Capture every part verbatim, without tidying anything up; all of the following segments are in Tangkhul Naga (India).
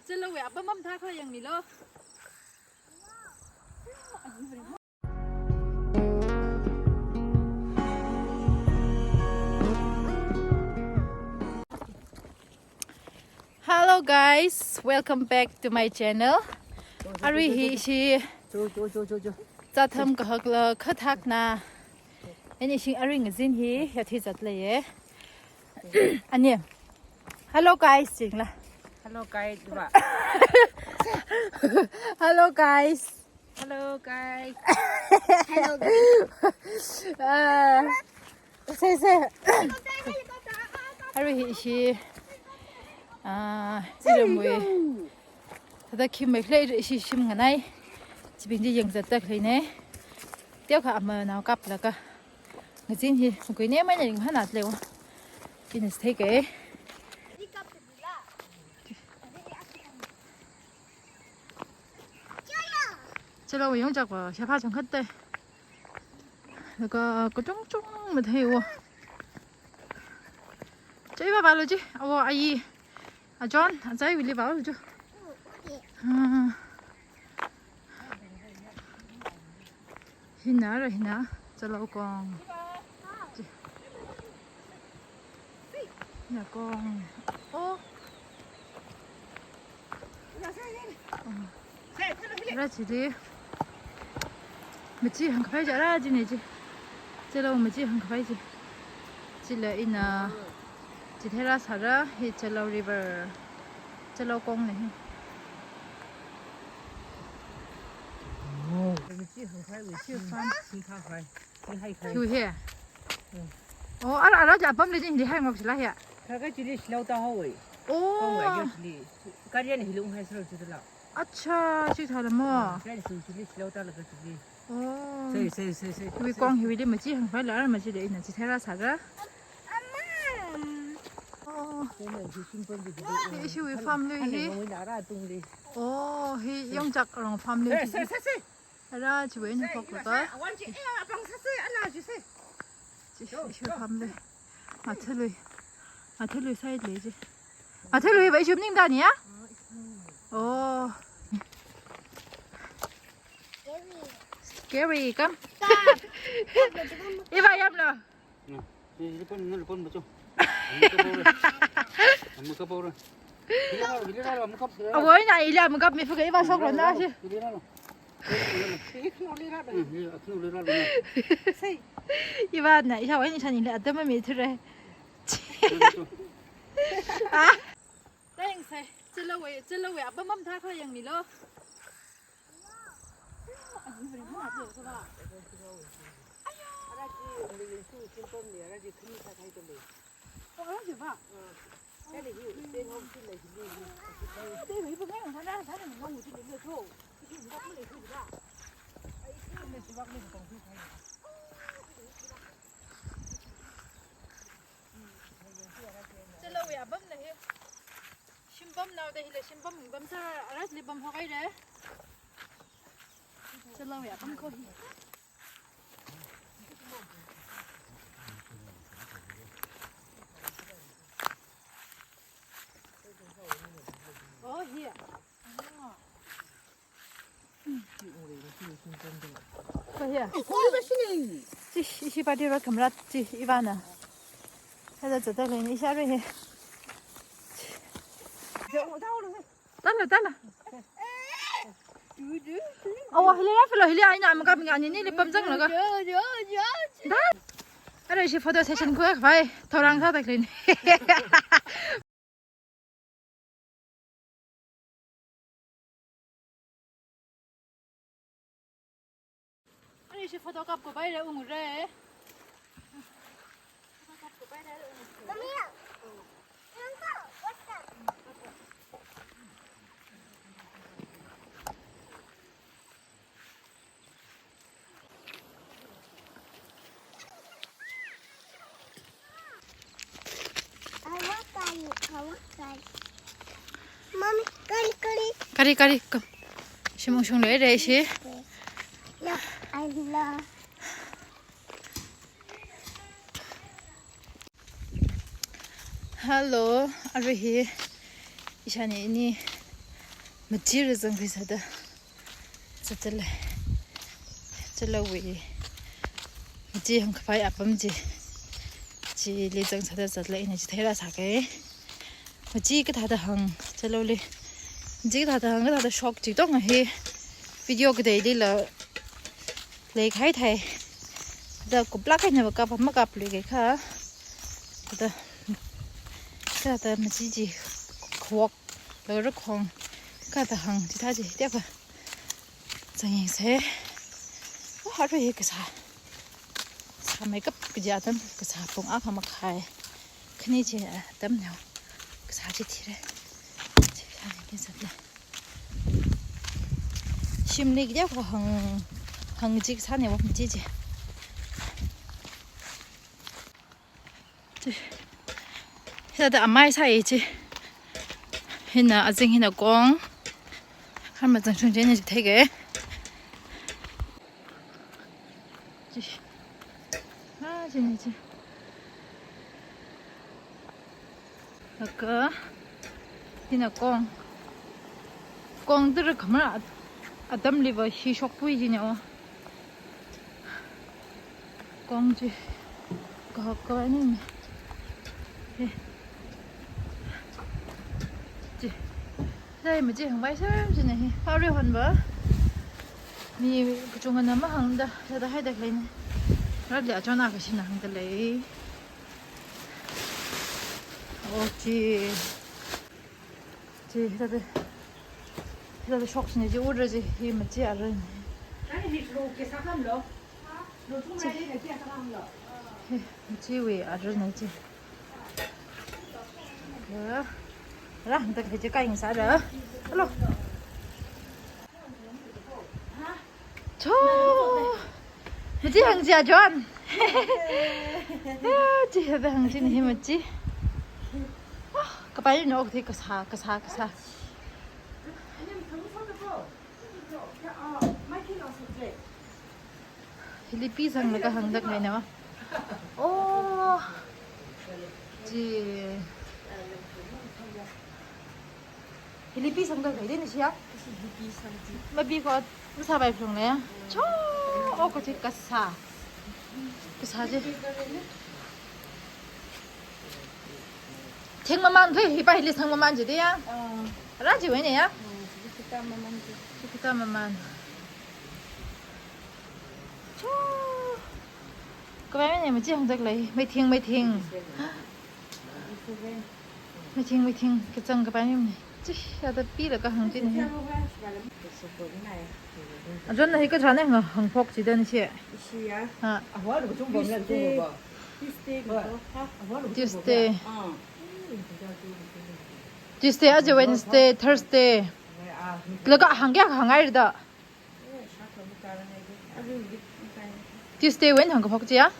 Chalawui apam mathākha yangmilu. Hello guys, welcome back to my channel. Arui hi ishi zatham kahakla khathakna. Eni shing arui ngazin hi yathi zatleiye. Ani. Hello guys, jingla. Hello guys, ba. Hello guys. Hello guys. Hello guys. Ah, say, say. Arui hi ishi, ah, iramwui. Thāda khim maikhalei ishi shim nganai. Chibing chi yangzatda khaleine. Teokha amanao kaplaga. Ngazin hi, kuine mai na ring hana leo. Ina stay ke. Chalo yongchak va, shapha changkhat te. Laga kachungchung matheiwo. Chai ba ba lo chi, awo ayi. A John, a chai wili ba lo chi. Ah. Hina ra hina, chalo kong. Chi. Hina kong. Oh. Oh. Ra chili. Machi hangkaphai chi, ra chine chi. Chalo machi hangkaphai chi. Chila ina. Chithei rāsāra, hi Chalo River. Chalo kongna hi. Oh. Machi hangkaphai wui. Hi farm. Hi hangkaphai. Hi haikhai. Hi hi. Hmm. Oh, ara, ara ja apam lei jin hi hai ngok sila hi. Kha kha chili shilao ta hoi. Oh. Kong wai jo chili. Karian hi lung hai silo chila. Acha, chithāla mo. Karian hi chili shilao ta laga chili. Oh. Sei, sei, sei, sei. Wui kong hiwuili machi hangkaphai la, ara machi de ina chithei rāsāra. Oh. Sei, nei, hi shim pon di, di, di. Hi, hi wui farm lui hi. Ane, ngawui na ra tung di. Oh, hi yongchak rong farm lui hi. Sei, sei, sei, sei. Ara, chiwui ni pok lo ka. Chi, chi kham le. Mathalui. Mathalui side le chi. Mathalui ba ishi maningda ni ya? Oh. Scary, come. Iva yamlo. Ni, ni lupon, ni lupon bacho. Amuka pore. Amuka pore. Hili ralo, hili ralo, amuka pore. Awo ina ili amuka mi fuka iva soklo na shi. Hili ralo. Hmm, hili, akhinu hili ralo na. Sei. Iva na, isha wai ni shani le, atama mi thure. Ah. Thanks, hey. Chalawui, chalawui, apam mathākha yangmilu. Chalawui apamna hi. Shimpam naoda hila shimpam, pamsā arat li pam haokaire. Chalawui apam ko hi. Oh, hi. Oh. Ko hi. Chi, ishi pati ra kamrat chi, ivana. Hada zata le ni sha re he. Tala, tala. Awa, hili ra philo, hili aina amuka mi ani ni li pamzanglaga. Da. Ara ishi photo session ko vai, thorang sāda khalei ni. Ani shi photo kap ko bai re ungre. Photo kap ko bai re ungre. Come here. Uncle, what's that? I want kari, I want kari. Mommy, kari, kari. Kari, kari, come. Shimung shung lei re shi. No, I love. Hello, arui hi ishani ini Machira zangkhui sāda zatlei. Chalawi. Machi hāngkapai apam chi. Chili zangsāda zatlei, ina chi theira sākei. Machi kathāda hāng, chalaoli. Machi kathāda hāng, kathāda shok chi tong hi. Video kateilila leikahai thai. Da kuplāk eina va kap, makapluikei kha. Da, kathāda machi chi khawok, larakhong, kathāda hāng, chithā chi, tiakha. Zangyangsei. Oh, arui hi kasā. Sāmeikap kaji atam, kasā pung akha makhai. Khani chi atam neo. Kasā chi thira. Chi kasā ni zatlei. Shimli kaji akha hāng, hāng chi kasā ni wa chi chi. Chi. Hithāda amai sāi chi. Hina azing, hina kong. Hānmazangshung chieina chi theikei. Chi. Ah, chieina chi. Laga, hina kong. Kong tara khamara at-, atamli va hi shokpui china o. Kong chi. Kahak kahaini. He. Chi. Dai machi hāngpai sāra china hi. Arui hon va. Mi kachungana mahāngda, thāda haida khaleina. Ratli achon akha shina hāngda lei. Oh, chi. Chi, thāda. Thāda shok china chi ura chi, hi machi arun. Ani hi lo ke sakam lo. Lo tu mai le ke sakam lo. Hi, machiwui arun chi. Ya. Ra, hāngda khalei chi kaing sāra. Hello. Cho. Machi hāng chi a John. Ah, chi hāda hāng chi ni hi machi. Ah, kapai no, okay, kasā, kasā, kasā. Hili pisanglaga hāngda khaleina. Oh. Chi. Hili pisangda khalei ni siya? Mabi ko, masāpai phlung le. Cho, oh, ko chi kasā. Kasā chi. Thing maman khui, hi pa hili sang maman chi de ya. Ah. Ra chi wui ne ya. Ah, chi kita maman chi. Chi kita maman. Cho. Kapai ni machi hāngda khalei, meithing, meithing. Meithing, meithing, kachang kapai ni. Chi, ya da pi la ka hāng chi ni. Ajon na hi kathā ni hāng, hāngphok chi da ni chi. Ishi ya. Ha. Tuesday. Tuesday ko. Ha, Tuesday. Ah. Tuesday, aja Wednesday, Thursday. Laga hāng kayākha hāngngaira da. Tuesday, Wed hāngkaphok chi ya?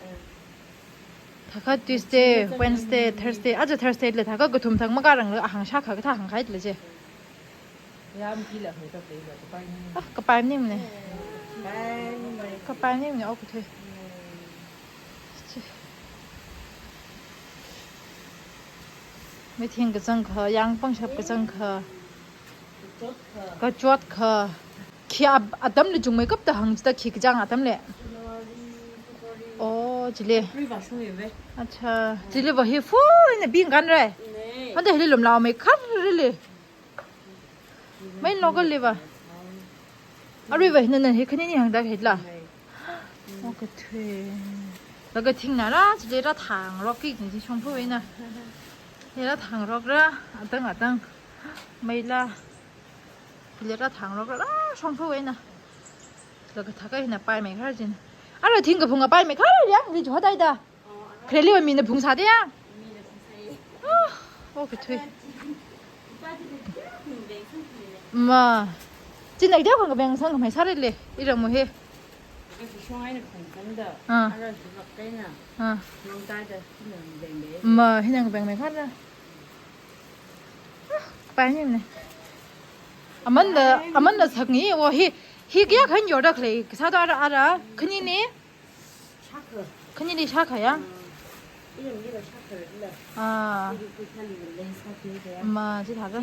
Thākha Tuesday, Wednesday, Thursday, aja Thursday la thākha kathum thang makarang la hāng shākha kathā hāngkahai la chi. Ah, kapai ni mane. Kapai ni mane, okay. Meithing kachangkha, yang pangshap kachangkha. Kachot kha. Khi a-, atamli chungmeikapta hāng chida khi kachang atamli. Oh, chili. Acha, chili va hi full eina ping kan rai. Hāngda hili lumlaomeikharli. Main local li va. Arui va hina na hi khani ni hāngda khalei la. Oh, kathui. Laga thingna ra, chili ra thang rokki ni chi shongfa eina. Hi ra thang rokra, atang atang. Mei la. Hili ra thang rokra, ra shongfa eina. Laga thākha hina paimeikharli chi. Ara thing kaphunga paimeikharli ya, li jodai da. Khareli va mina phungsā de ya. Ah, oh, kathui. Ma. China kida khon kabengsang khamei sāra le. Ira mo he. Ah. Ah. Ma, hina kabengmeikharla. Ah, kapai ni mane. Aman da, aman da sakngai, oh, hi, hi kayākha yorda khalei, kasā da ara, ara, khani ni. Khani ni shākha ya? Ah. Ma, chi thākha.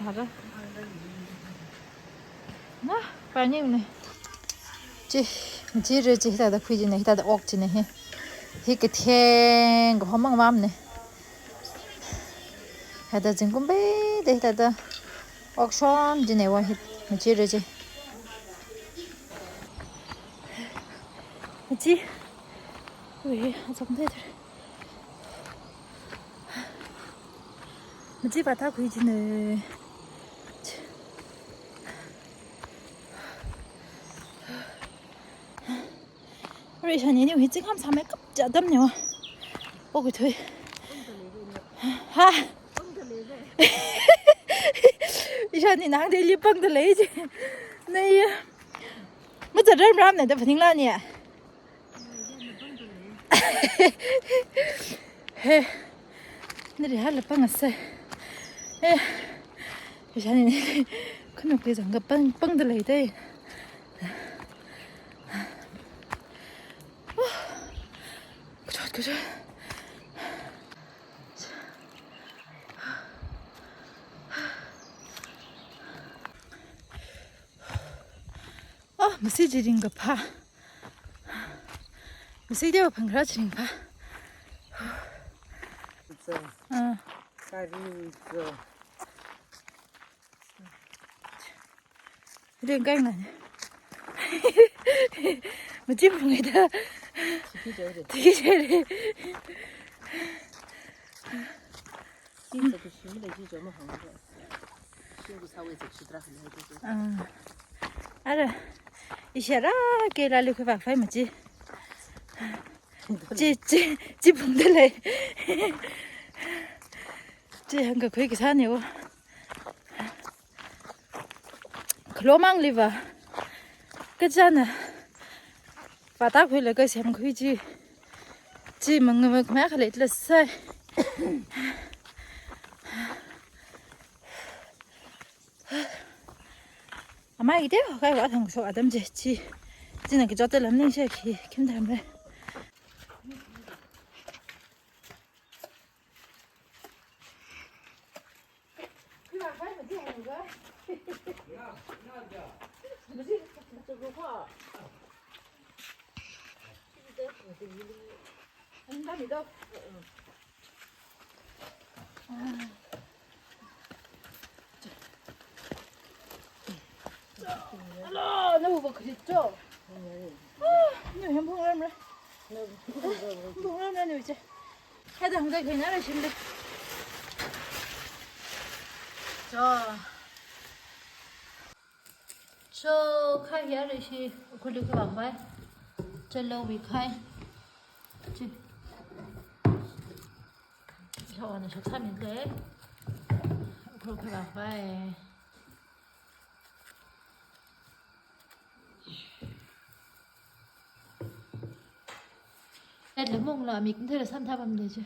Hara. Na, pani ne. Chi, chi re chi hithāda khui chine, hithāda ok chine hi. Hi katheng kahomang mamne. Hithāda zingkum peida hithāda ok shon chine wa hi, machi re chi. Machi. Ui, acham de. Machi pata khui chine. Ri shani ni hi ching ham samai kap ja dam ne wa. O kui thui. Ha. Ishani nang de li pang de lei je. Nei. Macha ram ram ne da phaning la ni. He. Nari hala pang ase. He. Ishani ni. Khanuk te zang ka pang, pang de lei de. Kachot, kachot. Oh, masi jiring kapha. Masi de phangra jiring pha. It's a Ah. Curry with, uh, Ring kai ngan. Machi phung ida. Tiki jai de. Tiki jai de. Chi sa kushi mi da chi jo ma hang de. Shi ku sa wei zak shi tra hang de. Ah. Ara. Ishara ke la lu ke ba fai machi. Chi, chi, chi phung de lei. Chi hang ka khui kisa ne wo. Khalomang liva. Kachana. Pata khuilaga semkhui chi. Chi mang mang ma khalei tla sai. Amai ite kai wa thang so adam je chi. China kajot te lam ning she khi khim tham re. Hello, nana ba kharit cho? Ah, nana hem phung ram ra. Phung ram ra nana che. Hai da hang da khaina ra shim de. Cho. Cho khai ya re shi, ukhur li khavai. Cho lo wi khai. Chi. Cho na shak sa min le. Ukhur khavai. At le mong la mik nthara sam tha bam de che.